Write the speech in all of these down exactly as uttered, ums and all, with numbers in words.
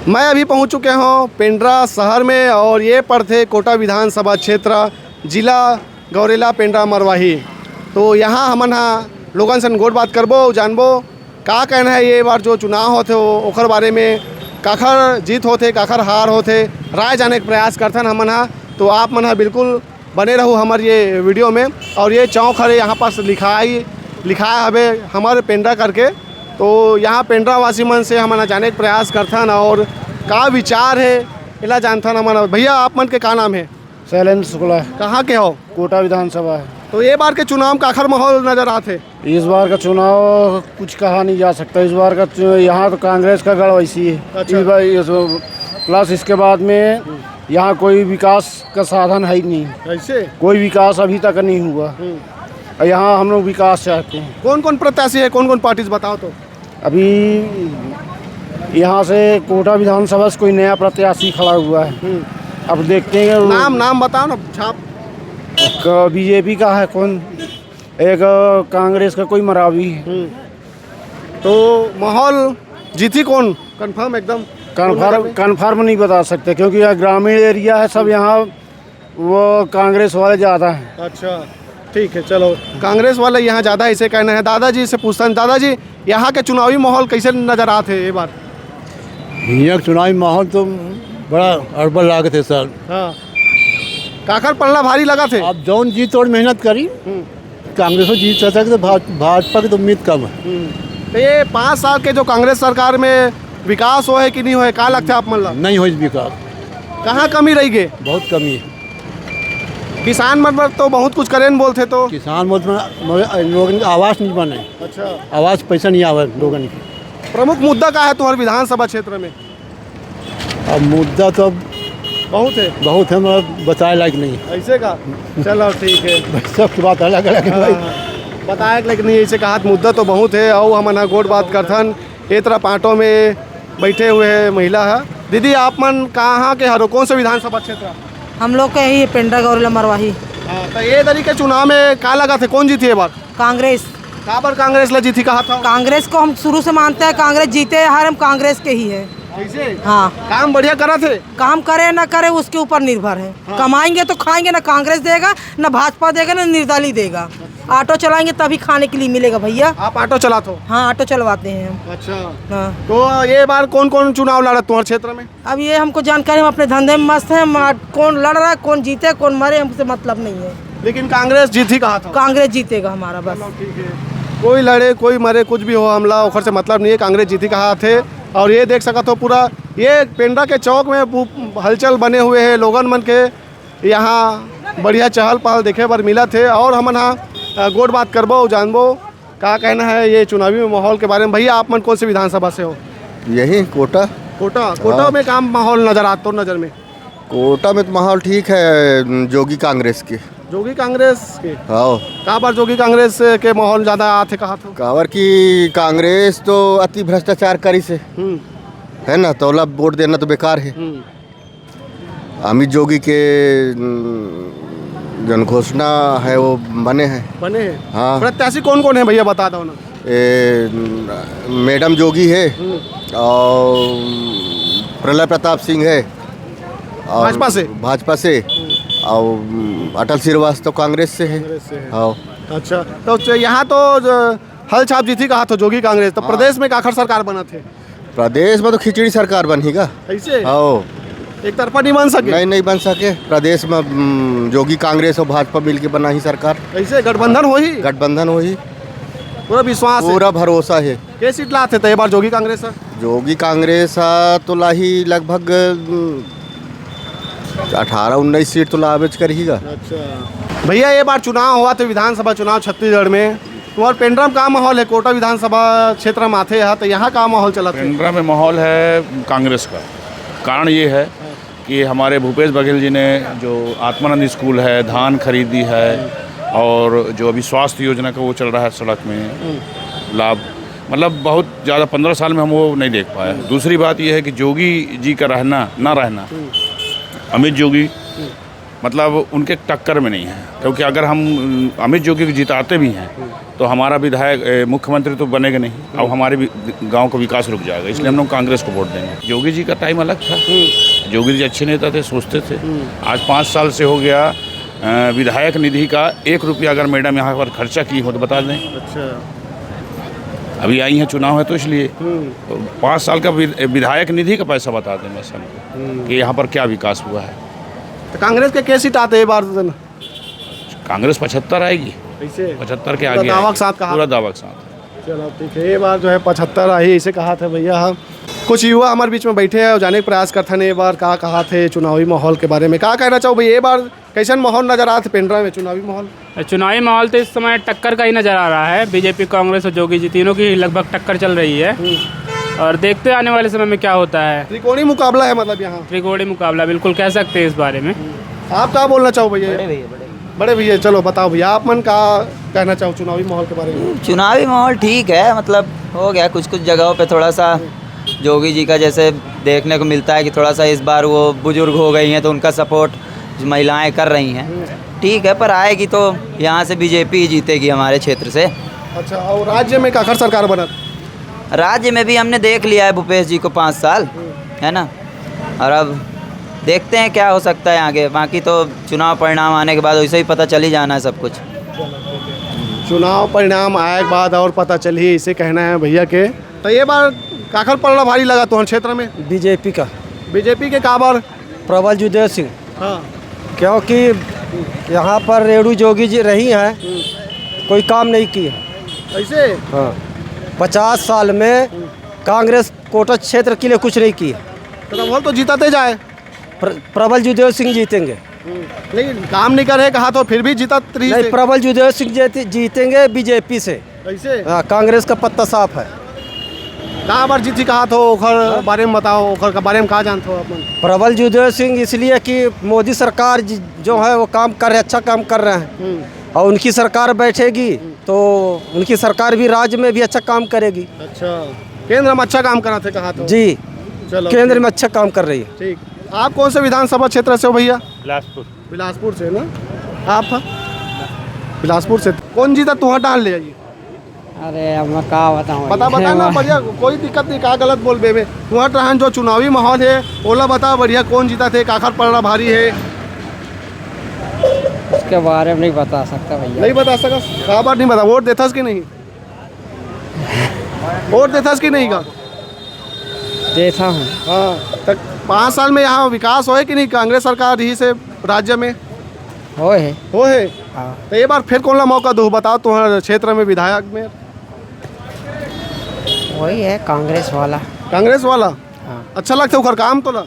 मैं अभी पहुंच चुके हूं पेंड्रा शहर में और ये पड़थे कोटा विधानसभा क्षेत्र, जिला गौरेला, पेंड्रा मरवाही। तो यहां हमन हा लोगन सन गोठ बात करबो, जानबो का कहना है ये बार जो चुनाव होथे ओ-, ओकर बारे में, काखर जीत होथे, काखर हार होथे, राय जाने के प्रयास करथन हमन हा। तो आप मन हा बिल्कुल बने रहू हमर ये वीडियो में। और ये चौक हरे, यहाँ पास लिखाई, लिखाए हवे हमर पेंड्रा करके। तो यहाँ पेंड्रा वासी मन से हमन जाने के प्रयास करथन और का विचार है, एला जानथन हमन। भैया, आप मन के का नाम है? शैलेंद्र शुक्ला। कहाँ के हो? कोटा विधानसभा है। तो ये बार के चुनाव में काखर माहौल नजर आत है? इस बार का चुनाव कुछ कहा नहीं जा सकता। इस बार का चु-, यहाँ तो कांग्रेस का गढ़ वैसी है। अच्छा। इस बार, इस, प्लस इसके बाद में यहाँ कोई विकास का साधन है ही नहीं। ऐसे? कोई विकास अभी तक नहीं हुआ। हम्म। और यहाँ हम लोग विकास चाहते हैं। कौन कौन प्रत्याशी है, कौन कौन पार्टी से, बताओ तो। अभी यहाँ से कोटा विधानसभा से कोई नया प्रत्याशी खड़ा हुआ है। हम्म। अब देखते हैं। नाम, नाम बताओ ना, छाप। एक बीजेपी का है कौन, एक कांग्रेस का कोई मरावी है। हम्म। तो माहौल जीती कौन, कंफर्म एकदम? कंफर्म, कंफर्म नहीं बता सकते, क्योंकि यह ग्रामीण एरिया है, सब यहाँ वो कांग्रेस वाले ज़्यादा हैं। अच्छा, ठीक है, चलो, कांग्रेस वाले यहाँ ज़्यादा, ऐसे कहना है। दादाजी से पूछता हूँ, दादाजी, यहाँ के चुनावी माहौल कैसे नजर आत है ये बार? यहाँ के चुनावी माहौल तो बड़ा अड़बड़ लागत है सर। हाँ, काखर पलड़ा भारी लगा थे? अब जौन जीत और मेहनत करी, हम्म। कांग्रेसो जीत सकते, भाज-, भाजपा की तो उम्मीद कम है। हम्म। तो ये पाँच साल के जो कांग्रेस सरकार में विकास होए कि नहीं होए, का लगता है आप मन ला? नहीं होए विकास। कहाँ कमी रही गे? बहुत कमी है। किसान मन बर तो बहुत कुछ करेन बोलथे तो। किसान मन बर, मगर लोगन के आवास नहीं बने। अच्छा। आवास पैसा नहीं आवे लोगन के। प्रमुख मुद्दा का है तुम्हारे विधानसभा क्षेत्र में? अब मुद्दा तो बहुत है। बहुत है, मगर बताए लायक नहीं। ऐसे का? चलो, ठीक है। सबकी बात अलग अलग है भाई। हाँ, बताए लायक नहीं, ऐसे कहा मुद्दा तो बहुत है। और हमन हा गोठ बात करथन, ए तरफ ऑटो में बैठे हुए हैं महिला है। दीदी, आप मन कहाँ के हरो, कौन से विधानसभा क्षेत्र? हम लोग के ही पेंड्रा गौरेला मरवाही। हाँ, तो ये दरी के चुनाव में का लगा थे, कौन जीती ये बार? कांग्रेस। काबर कांग्रेस ला जीती कहा था? कांग्रेस को हम शुरू से मानते हैं, कांग्रेस जीते हैं, हर हम कांग्रेस के ही है। ऐसे? हाँ। काम बढ़िया करा थे? काम करे ना करे, उसके ऊपर निर्भर है। हाँ। कमाएंगे तो खाएंगे, ना कांग्रेस देगा, ना भाजपा देगा, ना निर्दलीय देगा। ऑटो चलाएंगे तभी खाने के लिए मिलेगा भैया। आप ऑटो चलाते हो? हाँ, ऑटो चलवाते हैं हम। अच्छा। हाँ। तो ये बार कौन कौन चुनाव लड़ा तुम्हारे क्षेत्र में? अब ये हमको जानकारी, हम अपने धंधे में मस्त हैं। हम आज कौन लड़ रहा है, कौन जीते, कौन मरे, हमसे मतलब नहीं है। लेकिन कांग्रेस जीती कहा था? कांग्रेस जीतेगा हमारा बस। चलो, ठीक है, कोई लड़े, कोई मरे, कुछ भी हो, हमला ओखर से मतलब नहीं है। कांग्रेस जीती कहा थे। और ये देख सकत हो पूरा ये पेंड्रा के चौक में बू-, हलचल बने हुए हैं लोगन मन के। यहाँ बढ़िया चहल पहल देखे बर मिलत हे और हमन हा, अ, गोठ बात करबो, जानबो का कहना है ये चुनावी माहौल के बारे में। भैया, आप मन कौन से विधानसभा से हो? यही कोटा। कोटा, कोटा हाँ। में का माहौल नजर आता नजर में? कोटा में तो माहौल ठीक है, जोगी कांग्रेस के। जोगी कांग्रेस के? हाँ। काबर जोगी कांग्रेस के माहौल ज्यादा आथे कहा तो? काबर कि कांग्रेस तो अति भ्रष्टाचार करी से, हम्म। है ना, तो ओला वोट देना तो बेकार है। हम्म। अमित जोगी के, उम, जन घोषणा है वो बने हैं। बने हैं? हाँ। प्रत्याशी कौन कौन है भैया, बता दो ना। ए, उम, मैडम जोगी है हम्म। और प्रलय प्रताप सिंह है और भाजपा से? भाजपा से हम्म। और, उम, अटल श्रीवास्तव कांग्रेस से है। कांग्रेस से है। हाँ। अच्छा, तो च-, यहाँ तो ज-, हल छाप जीती कहा तो जोगी कांग्रेस, तो हाँ। प्रदेश में काखर सरकार बनत हे? प्रदेश में तो खिचड़ी सरकार बनही का। ऐसे? हाँ। एक तरफा नहीं बन सके? नहीं, नहीं बन सके। प्रदेश में, उम, जोगी कांग्रेस और भाजपा मिलके बनाही सरकार। ऐसे गठबंधन होही? गठबंधन होही। पूरा विश्वास है? पूरा भरोसा है। के सीट लात हे त ए बार जोगी कांग्रेस ह? जोगी कांग्रेस ह तो लाही लगभग, उम, अठारह उन्नीस सीट तो लाबेच करही गा। अच्छा। भैया, ये बार चुनाव होवत हे, विधानसभा चुनाव छत्तीसगढ़ में, तुम्हार पेंड्रा में का माहौल है? कोटा विधानसभा क्षेत्र में आथे ह, तो यहाँ का माहौल चलत है? पेंड्रा में माहौल है कांग्रेस का। कारण ये है कि हमारे भूपेश बघेल जी ने जो आत्मानंद स्कूल है, धान खरीदी है और जो अभी स्वास्थ्य योजना का वो चल रहा है सड़क में लाभ, मतलब बहुत ज़्यादा पन्द्रह साल में हम वो नहीं देख पाए। दूसरी बात ये है कि जोगी जी का रहना, ना रहना, अमित जोगी मतलब उनके टक्कर में नहीं है, क्योंकि अगर हम अमित जोगी को जिताते भी हैं तो हमारा विधायक, ए, मुख्यमंत्री तो बनेगा नहीं। अब हमारे भी गांव का विकास रुक जाएगा, इसलिए हम लोग कांग्रेस को वोट देंगे। योगी जी का टाइम अलग था। योगी जी अच्छे नेता थे, सोचते थे। आज पाँच साल से हो गया, अ, विधायक निधि का एक रुपया अगर मैडम यहाँ पर खर्चा की हो तो बता दें। अच्छा। अभी आई हैं, चुनाव है तो इसलिए। तो पाँच साल का विध- विधायक निधि का पैसा बता दें बस हमको, कि यहाँ पर क्या विकास हुआ है। तो कांग्रेस के के सीट आते हैं ये बार तो? कांग्रेस पचहत्तर आएगी। कैसे? पचहत्तर के पूरा आगे दावा आएगी। के साथ कहा। पूरा दावा के साथ। चलो ठीक है, ये बार जो है पचहत्तर आई, इसे कहा था भैया। हाँ, कुछ युवा हमारे बीच में बैठे हैं और जाने के प्रयास करते हैं ये बार का कहा थे चुनावी माहौल के बारे में। क्या कहना चाहो भैया, ये बार कैसन माहौल नजर आत हे पेंड्रा में चुनावी माहौल? चुनावी माहौल तो इस समय टक्कर का ही नज़र आ रहा है। बीजेपी, कांग्रेस और जोगी जी तीनों की लगभग टक्कर चल रही है। और देखते हैं आने वाले समय में क्या होता है। त्रिकोणीय मुकाबला है मतलब यहाँ। त्रिकोणीय मुकाबला बिल्कुल कह सकते हैं इस बारे में। आप क्या बोलना चाहो भैया? बड़े भैया, बड़े भैया। बड़े भैया, चलो बताओ भैया, आप मन का कहना चाहो चुनावी माहौल के बारे में? चुनावी माहौल ठीक है, मतलब हो गया कुछ कुछ जगहों पे थोड़ा सा जोगी जी का जैसे देखने को मिलता है कि थोड़ा सा इस बार वो बुजुर्ग हो गई हैं तो उनका सपोर्ट महिलाएं कर रही हैं, ठीक है, पर आएगी तो यहाँ से बीजेपी ही जीतेगी हमारे क्षेत्र से। अच्छा, और राज्य में काखर सरकार बनत? राज्य में भी हमने देख लिया है भूपेश जी को पाँच साल, है ना, और अब देखते हैं क्या हो सकता है आगे। बाकी तो चुनाव परिणाम आने के बाद वैसे ही पता चल ही जाना है सब कुछ। चुनाव परिणाम आए के बाद और पता चलही, इसे कहना है भैया के। तो ये बार काखर पलड़ा भारी लगा तुहर क्षेत्र में? बीजेपी का। बीजेपी के का बार? प्रबल जुदेव सिंह। हाँ। क्योंकि यहाँ पर रेणु जोगी जी रही हैं, कोई काम नहीं किए। कैसे? हाँ, पचास साल में कांग्रेस कोटा क्षेत्र के लिए कुछ नहीं किए। तो बोल तो जीताते जाए। प्र, प्रबल जुदेव सिंह जीतेंगे। नहीं, काम नहीं करे कहा तो फिर भी जीतत रही नहीं, से। प्रबल जुदेव सिंह जीते- जीतेंगे बीजेपी से। कैसे? हाँ, कांग्रेस का पत्ता साफ है। का बार जीती कहा तो ओखर बारे में बताओ, ओखर के बारे में का जानते हो अपन? प्रबल जुदेव सिंह इसलिए कि मोदी सरकार ज- जो है वो काम कर रहे, अच्छा काम कर रहे हैं, और उनकी सरकार बैठेगी तो उनकी सरकार भी राज्य में भी अच्छा काम करेगी। अच्छा, केंद्र में अच्छा काम करा थे कहा तो। जी, चलो केंद्र में अच्छा काम कर रही है। ठीक। आप कौन से विधानसभा क्षेत्र से हो भैया? बिलासपुर। बिलासपुर से ना आप? बिलासपुर से। कौन जीता तुहर डाल ले आइए। अरे अब मैं का बताऊँ, पता बता ना, बढ़िया, कोई दिक्कत नहीं। का गलत बोल बेबे, तुहर टहन जो चुनावी माहौल है, ओला बता बढ़िया, कौन जीता थे, काखर पलड़ा भारी है? उसके बारे में नहीं बता सकता भैया। नहीं बता सका? का बात नहीं बता, वोट देथस कि नहीं? वोट देथस कि नहीं का? देता हूँ। हाँ, तक पाँच साल में यहाँ विकास होए कि नहीं, कांग्रेस सरकार रही से राज्य में? होए है। होए है। हाँ। तो ये बार फिर कौन ला मौका दो, बताओ, तुम्हारे क्षेत्र में विधायक में? वही है कांग्रेस वाला। कांग्रेस वाला? हाँ। अच्छा लगता है ओकर काम तो ना?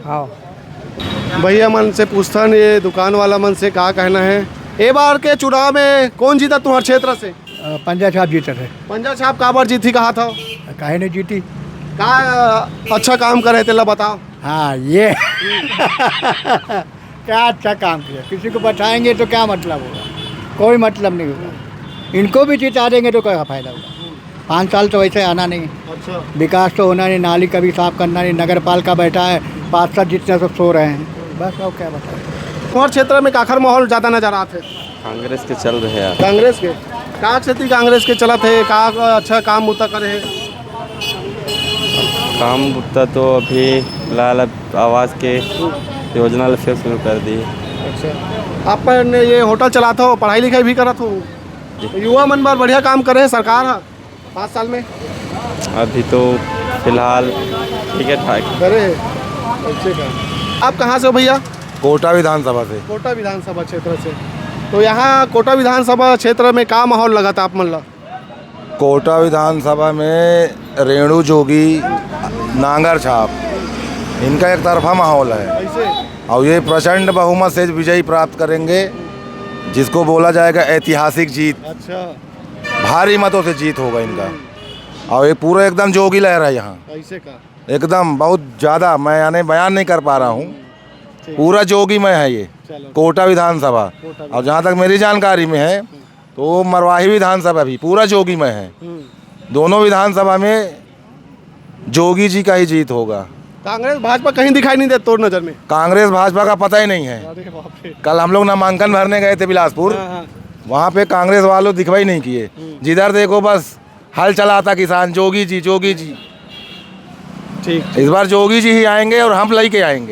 हाँ। भैया मन से पूछथन, ये दुकान वाला मन से का कहना है, ए बार के चुनाव में कौन जीता तुम्हारे क्षेत्र से? पंजा छाप जीतत है। पंजा छाप का बार जीती कहा था? काहे नहीं जीती? का अच्छा काम करे तेला बताओ। हाँ, ये क्या अच्छा काम किया, किसी को बताएंगे तो क्या मतलब होगा? कोई मतलब नहीं होगा। इनको भी जिता देंगे तो क्या फ़ायदा होगा? पाँच साल तो वैसे आना नहीं। अच्छा। विकास तो होना नहीं, नाली कभी साफ करना नहीं, नगर पालिका बैठा है, पार्षद जितने सब सो रहे हैं, बस और क्या बताएं। तुम्हारे क्षेत्र में काखर माहौल ज़्यादा नजर आते? कांग्रेस के चल रहे यार। कांग्रेस के? का क्षेत्र कांग्रेस के चलत है, का अच्छा काम बुता करे है? काम बुता तो अभी फिलहाल अब आवास के योजना ल फिर शुरू कर दी। अच्छा, अपन ये होटल चलात हो, पढ़ाई लिखाई भी करत हो, युवा मन बर बढ़िया काम करे है सरकार ह पाँच साल में। अभी तो फिलहाल ठीक है ठाक। करे है। अच्छा का। आप कहाँ से हो भैया? कोटा विधानसभा से। कोटा विधानसभा क्षेत्र से। तो यहाँ कोटा विधानसभा क्षेत्र में का माहौल लगत आप मन ला? कोटा विधानसभा में रेणु जोगी, नांगर छाप, इनका एक तरफा माहौल है। कैसे? और ये प्रचंड बहुमत से विजयी प्राप्त करेंगे, जिसको बोला जाएगा ऐतिहासिक जीत। अच्छा। भारी मतों से जीत होगा इनका। और ये पूरा एकदम जोगी लहर है यहाँ। कैसे का? एकदम बहुत ज़्यादा, मैं यानी बयान नहीं कर पा रहा हूँ। पूरा जोगी में है ये। चलो। कोटा विधानसभा। कोटा और जहाँ तक मेरी जानकारी में है तो मरवाही विधानसभा भी पूरा जोगी में है। हम्म। दोनों विधानसभा में जोगी जी का ही जीत होगा। कांग्रेस भाजपा कहीं दिखाई नहीं देता तोर नजर में? कांग्रेस भाजपा का पता ही नहीं है। अरे बाप रे। कल हम लोग नामांकन भरने गए थे बिलासपुर, हाँ, हाँ। वहाँ पे कांग्रेस वालों दिखवाई नहीं किए। हम्म। जिधर देखो बस हल चलाता किसान, जोगी जी, जोगी जी। ठीक। इस बार जोगी जी ही आएंगे और हम लेके आएंगे।